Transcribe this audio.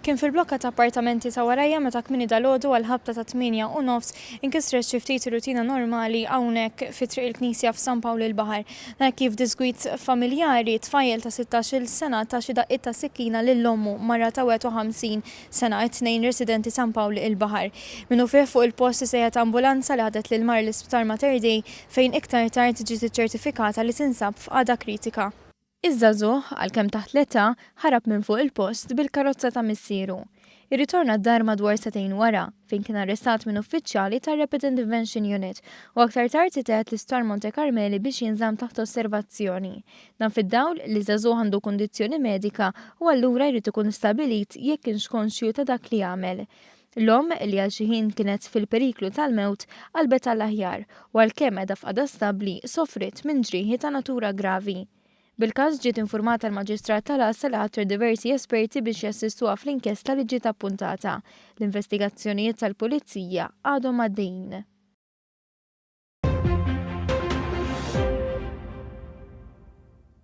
Kien fil-blokka ta' appartamenti ta' warajja meta kmieni dalgħodu għall-ħabta tat-8:30 inkisret xi ftit ir-rutina normali hawnhekk fi Triq il-Knisja f'San Pawl il-Baħar. Dan hekk kif diżgwid familjari, tfajjel ta' 16-il sena ta xi daqqiet ta' sikkina lil ommu, mara ta' 51 sena, it-tnejn residenti San Pawl il-Baħar. Minnufih fuq il-post isejħet ambulanza li ħadet lil mara l-Isptar Mater Dei fejn iktar tard ġiet iċċertifikata li tinsab f'qagħda kritika. Iż-żagħżugħ, għalkemm taħt l-età, ħarab minn fuq il-post bil-karozza ta' missieru. Irritorna d-dar madwar sagħtejn wara, fejn kien arrestat minn uffiċjali tar-Rapid Intervention Unit u aktar tard itteħed l-Isptar Monte Carmeli biex jinżamm taħt osservazzjoni. Dan fid-dawl li ż-żagħżugħ għandu kundizzjoni medika u allura jrid ikun stabbilit jekk kienx konxju ta' dak li għamel. L-omm, li għal xi ħin kienet fil-periklu tal-mewt, qalbet għall-aħjar u għalkemm qiegħda f'qagħda stabbli, sofriet minn ġrieħi ta' natura gravi. Bil-każ ġiet infurmata l-Maġistrat tal-Għassa li ħatret diversi esperti biex jassistuha fl-inkjesta li ġiet appuntata. L-investigazzjonijiet tal-Pulizija għadhom għaddejjin.